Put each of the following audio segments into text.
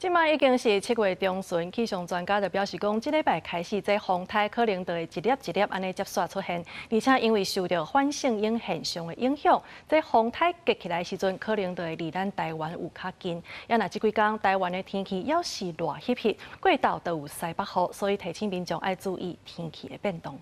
這擺已經是7月中旬，氣象專家就表示講，這禮拜開始，這風颱可能就會一粒一粒按呢接續出現，而且因為受著反聖嬰現象的影響，這風颱結起來的時陣，可能就會離咱台灣有較近。啊若這幾工台灣的天氣猶是熱翕翕，過晝都有西北雨，所以提醒民眾愛注意天氣的變動。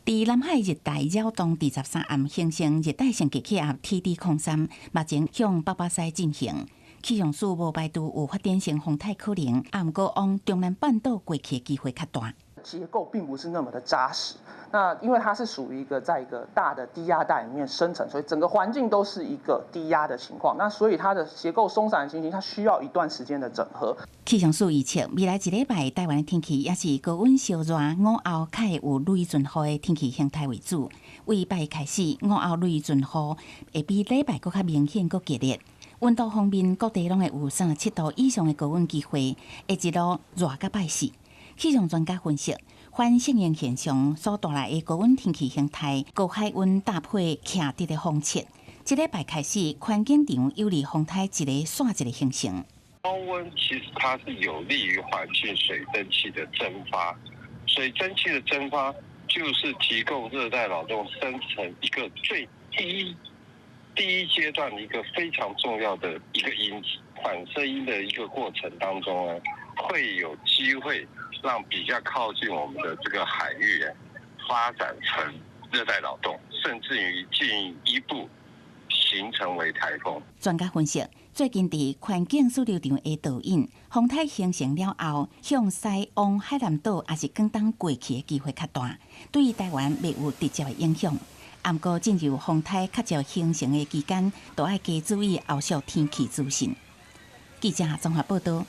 佇南海熱帶擾動佇13暗形成熱帶性低氣壓 TD03，目前向北北西進行。氣象署無排除有發展成風颱可能，啊，毋過往中南半島過去的機會較大。結構並不是那麼的紮實，那因為它是屬於一個在一個大的低壓帶裡面生成，所以整個環境都是一個低壓的情況，那所以它的結構鬆散的情形，它需要一段時間的整合。氣象署預測，未來一禮拜台灣的天氣也是高溫燒熱，午後較會有雷陣雨的天氣形態為主。為拜開始，午後雷陣雨會比禮拜閣較明顯、閣激烈。溫度方面，各地攏會有37度以上的高溫機會，會一路熱到拜四。氣象專家分析，反聖嬰現象所帶來的高溫天氣形態，高海溫搭配徛直的風切，這禮拜開始，環境場有利風颱一个紲一个形成。高溫其實它是有利於環境水蒸氣的蒸發，水蒸氣的蒸發就是提供熱帶擾動生成一個最低第一階段一個非常重要的一個因子。反聖嬰的一個過程當中呢，會有機會讓比較靠近我們的這個海域發展成熱帶擾動，甚至於進一步形成為颱風。專家分析，最近佇環境擾流場的導引，風颱形成了後，向西往海南島抑是廣東過去的機會較大，對於台灣袂有直接的影響。毋過進入風颱較少形成的期間，都愛加注意後續天氣資訊。記者綜合報道。